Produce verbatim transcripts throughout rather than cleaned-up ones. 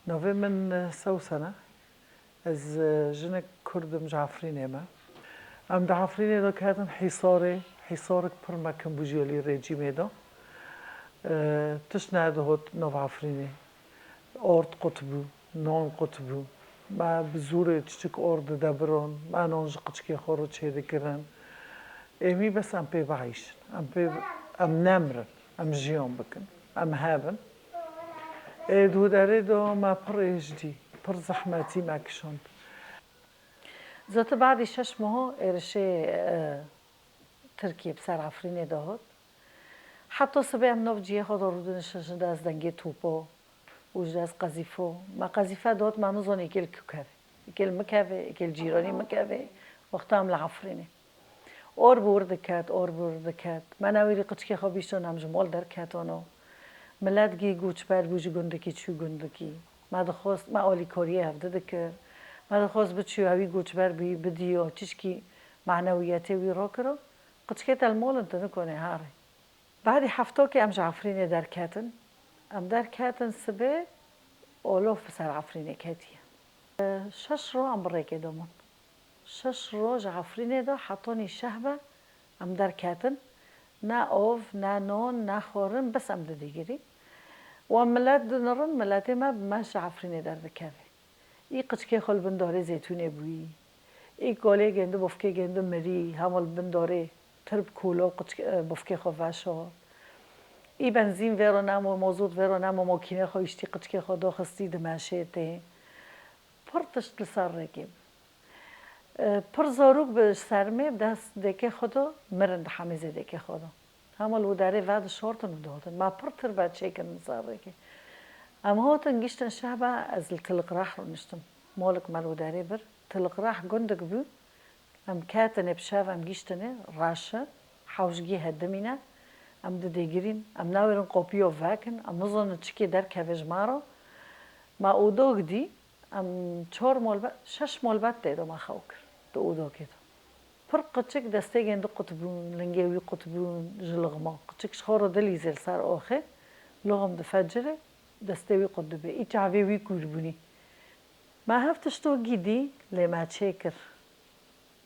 Navê min, e, Sewsen e. Ez, e, jinek Kurd im, ji Efrînê me. Em di Efrînê de ketin Hîsarê. Hîsarik pir mekin bû ji alî rejîmê de. E, tişt nedihot nav Efrînê. Ord qut bû, nan qut bû. Me bi zorê çiçik ord dide biran, me nan ji qiçkê xwe re çêdikirin. Êmî bes em pê bieyşin. Em pê, em nemirin. Em jiyan bikin. Em hebin. Ê, di derê de me pir êş dî, pir zehmetî me kişand. Zêdetir badî şeş meho êrişê, e, Tirkiyê bi ser Efrînê de hat. Heta sibê em nav cihê xwe de rûdinişin, ji dest dengê topo û ji dest qezîfo. Me qezîfe dot, me nizanî êkê li ku keve. Êkê li min keve, êkê li cîranî min keve. Wexta em li Efrînê. Or bi wir diket, or bi wir diket. Me newêrî qiçkê xwe bîşton, em ji mol derketano. Milet gî goçber bû, ji gundikî çû gundikî. Me dixwest, me alîkariyê hevdi dikir. Me dixwest biçû, ewî goçber bûyî bidîyo, çişkî manewiyetê wî rakiro. Qiçkê te li mol in, tu nikonê herê. Badî heftokê em ji Efrînê derketin. Em derketin sibê, olof bi ser Efrînê ketiye. Şeş roj em bi rêkê de bûn. Şeş roj Efrînê de hetanî şehbe em derketin. Ne ov, ne non, ne xwarin, bes em didîgirî. Û em milet dinirin, miletê me bi me ji Efrînê derdikeve. Î qiçkê xwe li bin darê zeytûnê bûyî. Î kolê gêndi, bofkê gêndi mirî, hema li bin darê tirb kolo qiçk-, e, bofkê xwe veşo. Î benzîn vêro nemo, mozot vêro nemo, mokînê xwe hiştî qiçkê xwe doxistî dimeşê tê. Pir tişt li ser rêkê bû. E, pir zarok bi sermê bi dest dêkê xwe de mirin, di hemêzê dêkê xwe de. Hema li widarê vedişortin û dihotin. Me pir tirbe çêkirin li ser rêkê. Em hatin giştin şehba, ez li Tiliqrah rûniştim. Molik me li widarê bir. Tiliqrah gundik bû. Em ketinê bi şev em giştinê, reşi, hewşgî hedimîne. Em didêgirîn. Em nawêrin qopiyo vekin. Em nizanin çikê derkeve ji me re. Me odok dî. Em çar molbe-, şeş molbet tê de me xew kir, di odokê de. Pir qiçik destê gêndi qut bûn, lingê wî qut bûn ji lixma. Qiçik ji xwe re dilîzê li ser oxê, lixm difecirê, destê wî qut dibê. Î çavê wî kûr bûnî. Me hev tiştokî dî, lê me çêkir.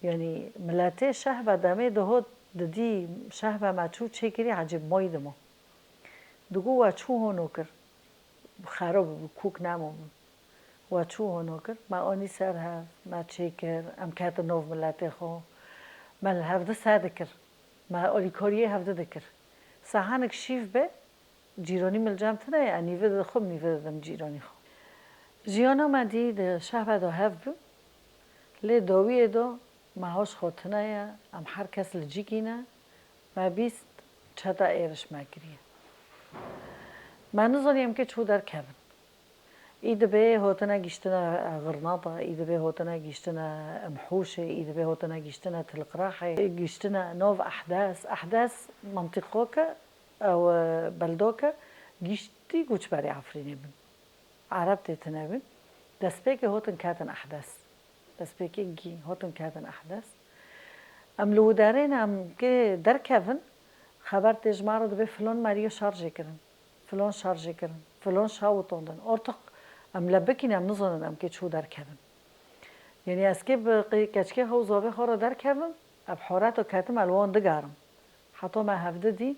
Yanî miletê şehbe demê dihot didî şehbe me çû çêkirî, ecêb moy dima. Digo we çû hono kir, xero bibû, kûk nemo bû. We çû hono kir, me anî ser hev, me çêkir, em ketin nov miletê xwe. Me li hevdi se dikir, me alîkariyê hevdi dikir. Sahanik şîv be, cîranî min li cem tune ye, nîve dixwim, nîve didim cîranî xwe. Jiyana me dî di şehbe de hev bû, lê dawiyê de me hoş xwe tune ye, em her kes li cîkî ne, me bîst çeta êriş me kiriye. Me nizanî em kê çû derkevin. Î dibê hotine giştine Xirnata, î dibê hotine giştine Mhûşê, î dibê hotine giştine Tilqrahê, giştine nov Ehdes. Ehdes mintîqoke, ew, e, beldoke, giştî goçberê Efrînê bin. Ereb tê tine bin. Destpêkê hotin ketin Ehdes. Destpêkê gî hotin ketin Ehdes. Em li widarê ne, em kê derkevin, xeber tê ji me re dibê filon meriyo şarjê kirin. Filon şarjê kirin, filon şawitandin. Ortiq em le bikîn, em nizanin em kê çû derkevin. Yanî ez kê bi qi-, keçikê xwe û zavê xwe re derkevim, ev horeto ketim, ez li wan digerim. Heta me hevdi dî,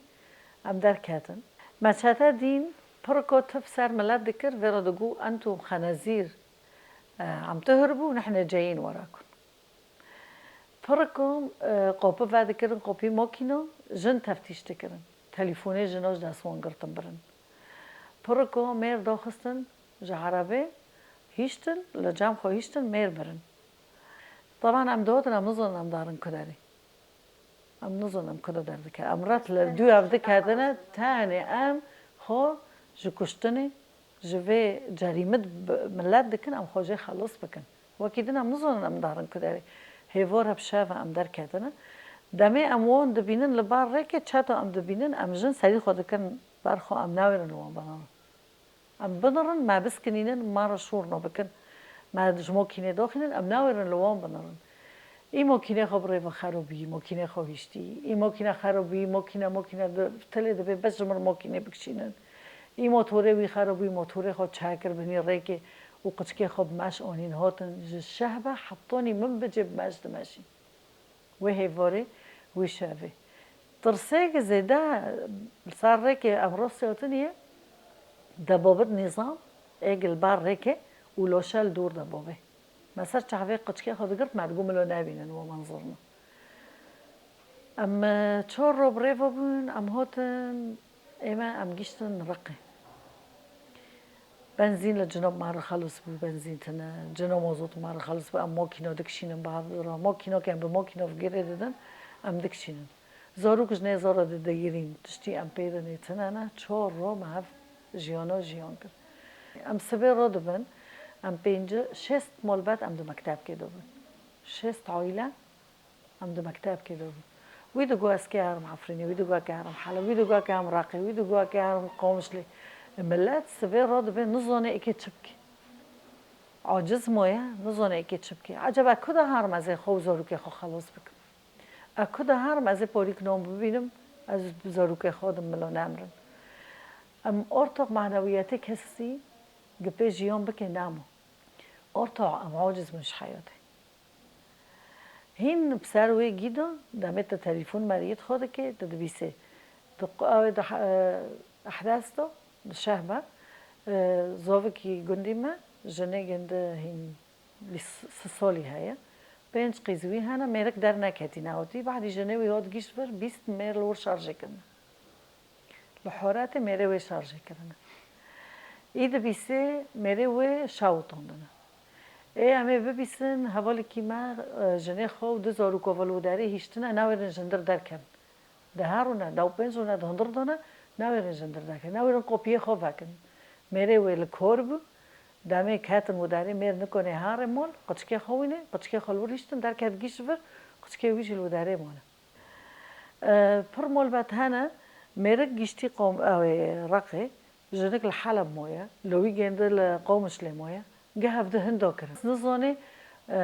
em derketin. Me çete dîn, piriko tif ser milet dikir, vê re digo, "Entum xenezîr, e, em tuhir bû, nihne ceyîn werakun." Piriko, e, qopi vedikirin, qopî mokîno, jin teftîş dikirin. Telîfonê jino ji dest wan girtin birin. Piriko mêr daxistin ji erebê, hiştin, li cem xwe hiştin, mêr birin. Teban em dihotin, em nizanin em darin ku derê. Em nizanin em ku de derdike. Em ret li dû ev diketine, tenê em xwe ji kuştinê, ji vê cerîmit bi-, milet dikin, em xwe jê xelas bikin. Wekî din em nizanin em darin ku derê. Hêvor e bi şev e em derketine. Demê em wan dibînin li bar rêkê, çeto em dibînin, em jin serî xwe dikin ber xwe, em nawêrin li wan binirin. Em binirin, me biskinînin, me re şûrno bikin. Me ji mokînê doxînin, em nawêrin li wan binirin. Î mokînê xwe bi rê ve xerobî, mokînê xwe hiştî. Î mokîne xerobî, mokîne, mokîne di-, tilê dibê, bes ji min mokînê bikişînin. Î motorê wî xerab bû, motorê xwe çekir binî rêkê û qiçkê xwe bi meş anîn hatin. Ji şehbe hetonî min bicê bi meş dimeşîn. Wê hêvorê, wî şevê. Tirsêk zêde li ser rêkê em rastî hatiniye, debabit nîzam, êg li bar rêkê û loşe li dor debabê. Me ser çavê qiçkê xwe digirt, me digot milo nebînin we menzirna. Em, e, çar ro bi rê ve bûn, em hatin, ê me em giştin Reqê. Benzîn li cina me re xelis bû, benzîn tine, cina mozot me re xelis bû, em makîna dikişînin bi hev re. Makîna ke em bi makîna girê didin, em dikişînin. Zarok ji nêzara de digirîn, tiştî em pê de nê tine ne, çar ro me hev jiyana jiyan kir. Em sibê re dibin, em pênc, şêst malbet em di mektebkê de bûn. Şêst aîle. Em di mektebkê de bûn. Wî digot ez kê herim Efrînê, wî digot kê herim Heleb, wî digot kê herim Reqê, wî digot kê herim Qamişlê. E, millet sibê radibe nizane êkê çi bike. Aciz maye, nizane êkê çi bike. Eceba ku de herim ez ê xwe û zarokê xwe xelas bikim? E, ku de herim ez ê porîk nan bibînim, ez bi zarokê xwe dim milo nemrin? Em ortoq manewiyetê kesî gi pê jiyan bike namo. Ortoq em aciz bin ji heyatê. Hîn bi ser wê gî de, demê te telefon meriyê xwe dike, tu dibîsê. Di qu-, ew ê di he-, ehdes de, di şehbe, e, zavikî gundî me, jinê gindi hîn bîst sê solî heye. Pênc qîz wî hene, mêrik derneketî nehatî. Bahdî jinê wî hat giş vir, bîst mêr li wir şarjê kirine. Li Horatê mêrê wê şarjê kirine. Î dibîsê mêrê wê şawitandine. Ê em ê bibîsin, hevalekî me, e, jinê xwe û du zarokova li wê derê hiştine, nawêrin jindir derkevin. Di her rûne, deh û pênc rûne di hundir de ne, nawêrin jindir derkevin. Nawêrin kopiyê xwe vekin. Mêrê wê li kor bû, demê ketin wê derê mêr nikonê herê mol, qiçkê xwe wînê, qiçkê xwe li wir hiştin, derket gîş vir, qiçkê wî jî li wê derê mane. E, pir malbet hene, mêrik giştî qom-, ew ê, Reqê, jinik li Heleb moye, li wî gêndi li Qamişlê moye, geh hevdu hinda kirin. Nizanê, e,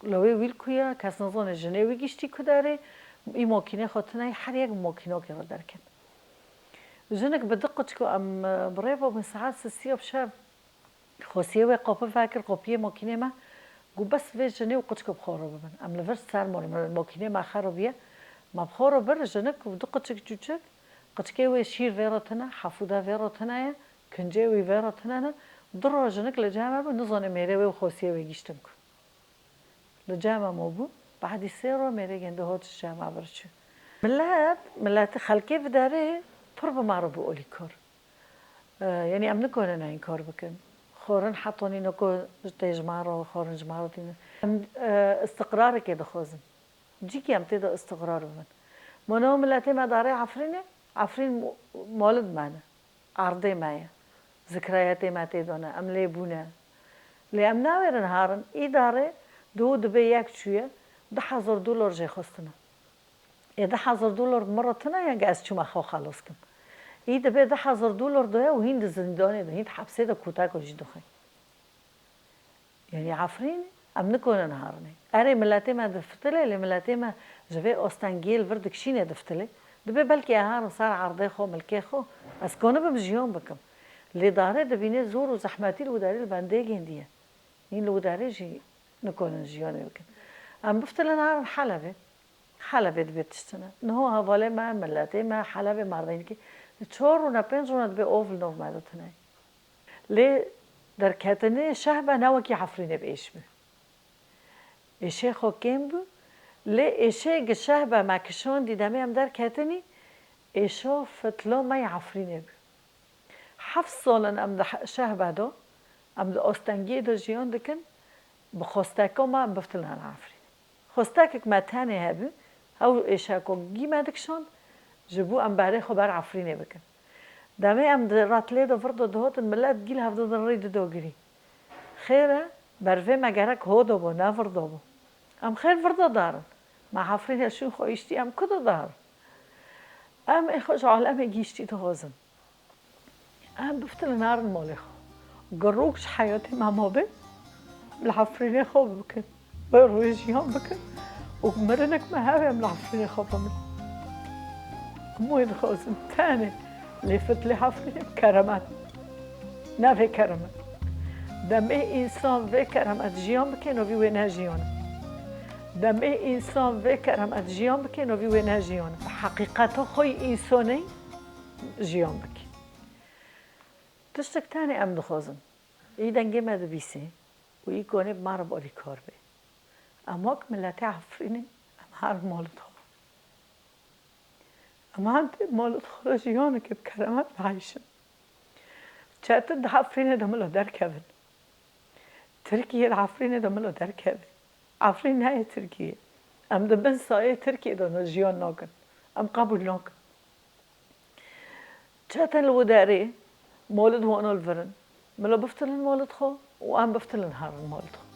li wê wî li ku ye, kes nizanê jinê wî giştî ku derê, î makînê xwe tune ye, her yek bi makînokê re derket. Jinik bi du qiçko em, e, bi rê ve bin saet sisiya bi şev Xwesiyê wê qapî vekir, qapiyê makînê me. Got, bes vê jinê û qiçik bi xwe re bibin. Em li vir ser malê me, makînê me xerabiye. Me bi xwe re bir jinik û du qiçik çûçik. Qiçikê wê şîr vê re tine, hefûda vê re tine ye, kincê wî vê re tine ne. Du roj jinik li cem me bû, nizanê mêrê wê û xwesiyê wê giştin ku. Li cem me bû, bahdî sê roj mêrê gêndi hot ji cem me vir çû. Milet, miletê xelkê vê derê pir bi me re bû alîkar. E, yanî em nikonin eyn kar bikin. Xwarin heta nîno ku tê ji me re, xwarin ji me re tîne. Em, e, istiqrarekê dixwazin. Cîkî em tê de istiqrar bibin. Ma niha miletê me darê Efrînê, Efrîn mo-, mol di me ne. Erdê me ye. Zikrayetê me tê de ne. Em lê bûne. Lê em nawêrin herin. Îdarê du dibe yek çûye, du hezar dolar jê xwestine. Ê du hezar dolar min re tune ye, ge ez çûme xwe xelas kim. Î dibe du hezar dolar doye û hîn di zindanê de, hîn di hepsê de koteka jî dixwe. Yanî Efrîn, em nikonin herinê. Erê, miletê me difitilê, lê miletê me ji vê astengiyê li vir dikişîne difitilê. Dibe belkî ez herim ser erdê xwe, milkê xwe, ez konibim jiyan bikim. Lê darê dibîne zor û zehmetî li wê derê li bendê gêndiye. Hîn li wê derê jî nikonin jiyanê bikin. Em biftilin herin Helebê. Helebê dibê tiştine. Niho hevalê me, miletê me, Helebê Mardînkî, di çar rûne, pênc rûne dibê ov li nav me de tune. Lê derketinê şehbe ne wekî Efrînê bi êş bû. Êşê xwe kêm bû. Lê êşê gi şehbe me kişandî demê em derketinî, êşa fitla me yê Efrînê bû. Heft sal in em di he-, şehbe de, em di astengiyê de jiyan dikin, bi xwesteka me em biftilin Efrîn. Xwestekek me tenê hebû, ew êşeko gî me dikişand, ji bo em berê xwe ber Efrînê bikin. Demê em di ratlê de vir de dihotin, milet gî li hev didin rî dido girî. Xêr e, bervê me gerek ho de bo, ne vir de bo. Em xêr vir de darin. Me Efrînê şûn xwe hiştî, em ku de darin? Em ê xwe ji alemê giştî dixwazin. Em biftilin herin malê xwe. Girok ji heyatê me mabe, em li Efrînê xwe bikin. Wê rojî yan bikin û mirinek me hebe em li Efrînê xwe bimirin. Em wê dixwazin tenê Lê fitlê Efrînê bi keremet. Ne vê keremet. Demê însan vê keremet jiyan bike, novî wê ne jiyan e. Demê însan vê keremet jiyan bike, novî wê ne jiyan e. Bi heqîqeta xwe yî însanê jiyan bike. Tiştek tenê em dixwazin. Î dengê me dibîsê û î konê bi me re bi alîkar bê. Em wek miletê Efrînê, em herin malê xwe. Em herin malê xwe re jiyanekê bi keremet biheyşin. Çetin di Efrînê de milo derkevin. Tirkiye di Efrînê de milo derkeve. Efrîn neyê Tirkiye. Em di bin sayê Tirkiye de ne jiyan nakin. Em qebûl nakin. Çetin li wê derê malê wana li vir in. Milo biftilin malê xwe û em biftilin herin malê xwe.